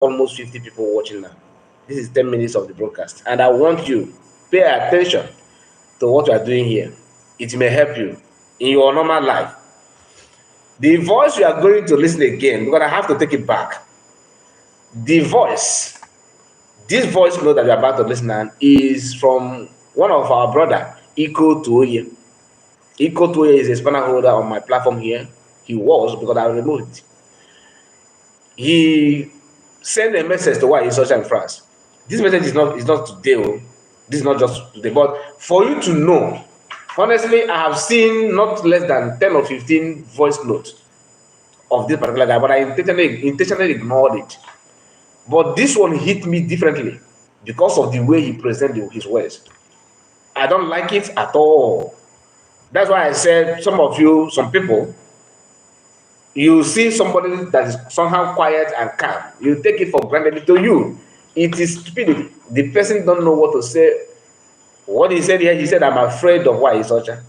almost 50 people watching now. This is 10 minutes of the broadcast. And I want you pay attention to what we are doing here. It may help you in your normal life. The voice you are going to listen again, because I have to take it back. The voice, this voice note that you're about to listen to is from one of our brother, Iko Tuoye. Iko Tuoye is a spanner holder on my platform here. He was, because I removed it. He sent a message to why he's such in France. This message is not today. This is not just today, but for you to know, honestly, I have seen not less than 10 or 15 voice notes of this particular guy, but I intentionally ignored it. But this one hit me differently because of the way he presented his words. I don't like it at all. That's why I said some people, you see somebody that is somehow quiet and calm, you take it for granted. To you, it is stupidity. The person don't know what to say. What he said here, he said, I'm afraid of why he's such a.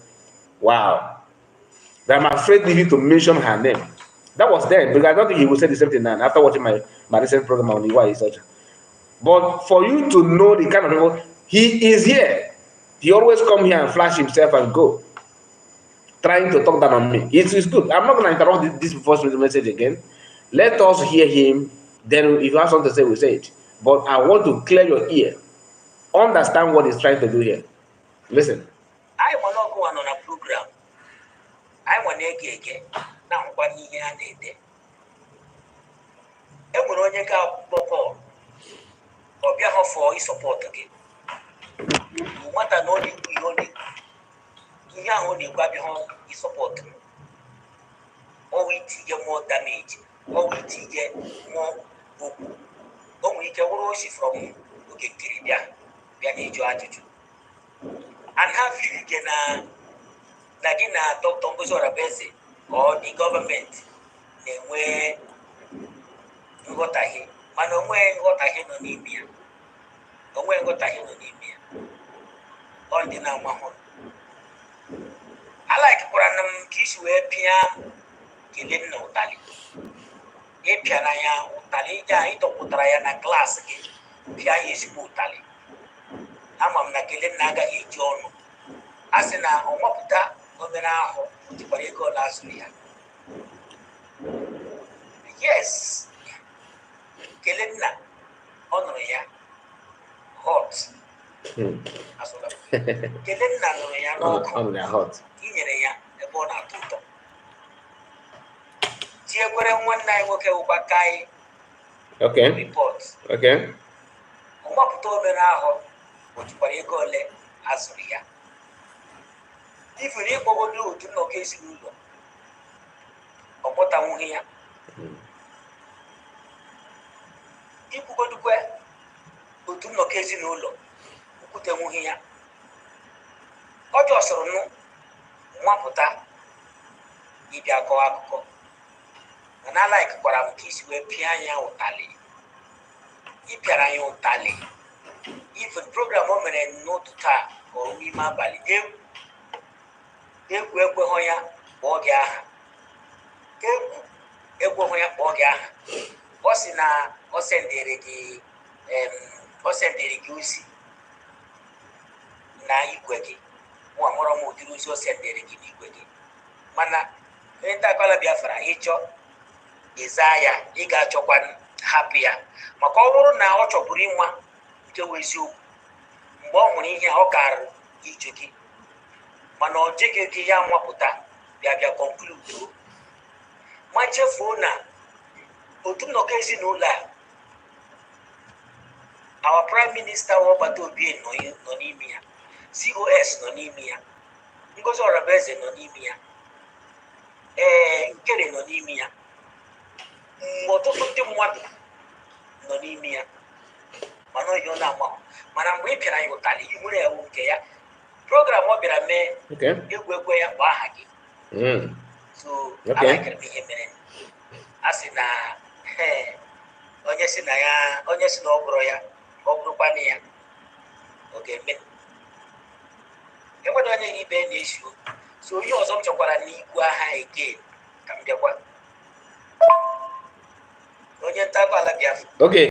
Wow. I'm afraid even to mention her name. That was then, because I don't think he will say the same thing now after watching my recent program on the why he's such a. But for you to know the kind of people, he is here. He always come here and flash himself and go, trying to talk down on me. It is good. I'm not going to interrupt this voice message again. Let us hear him. Then if you have something to say, we'll say it. But I want to clear your ear. Understand what he's trying to do here. Listen. I want to go on a program. I want to get now 1 year and a day. I want to get Boko or be a for his support again. You want to know the only you only grab your home his support. Or we get more damage, or we get more book. Or we can wash from looking Caribbean, be your attitude. And have you again Nagina Dr. Mbosora Bese or the government, they wear what I hear. Man, what I hear no need me. What I hear no need me. On the Namahon. I like Puranam Kishu Pian, Kilin no Tali. A pianaya, Talija, ito Utrayana class again. Pia is Tali. Amam Nakilin Naga Ijon. Asina, Omoputa. Yes, Kelena, Honoria, hot. Kelena, no, hot. Ineria, a bona tuto. Tiago, 1 night, okay, okay. Reports. Okay. Omoputo Benaho, which Parigole, Azuria. If you need to do no case in or what I want here. If you go to where to do no case in Ulo, put them here. Or just no Maputa, if you are go. And I like what I'm kissing with Piana or Tali. If you are Tali, if the program woman and no to ta or we ma bali. Egwu hoya oge aha egwu hoya oge aha o si na o sendere gi usi na igwe gi mo amoro mo diri usi o sendere gi igwe gi mana enta kala Biafra icho izaya ị ga-achọkwa hapụ ya maka ọ bụrụ na ọ chọburu inwa nke weziokwu mgbe ọ hụrụ ihe ọ karụ iju gị mana ọ jege gị ya nwapụta bịa conclude ma chefuo na otu nnọkọ ezinụlọ a our prime minister Obata Obi nọ n'ime ya, COS nọ n'ime ya, Ngozi Orabaeze nọ n'ime ya, Nkere nọ n'ime ya, ọtụtụ ndị mmadụ nọ n'ime ya, mana ọ na-ama mana mgbe ị pịara ya ụtalị iwere ya nke ya program ọ bịara mee egwu ya bụ aha gị so alakịrị m ihe mere a sị na onye si na ọ bụrụ ya ọ bụrụkwana ya ọ ga-eme enwere onye ibe na-esi so onye ọzọ m chọkwara n'ikwu aha again ka m bịakwa onye nta akụkọ ala Biafra. Okay.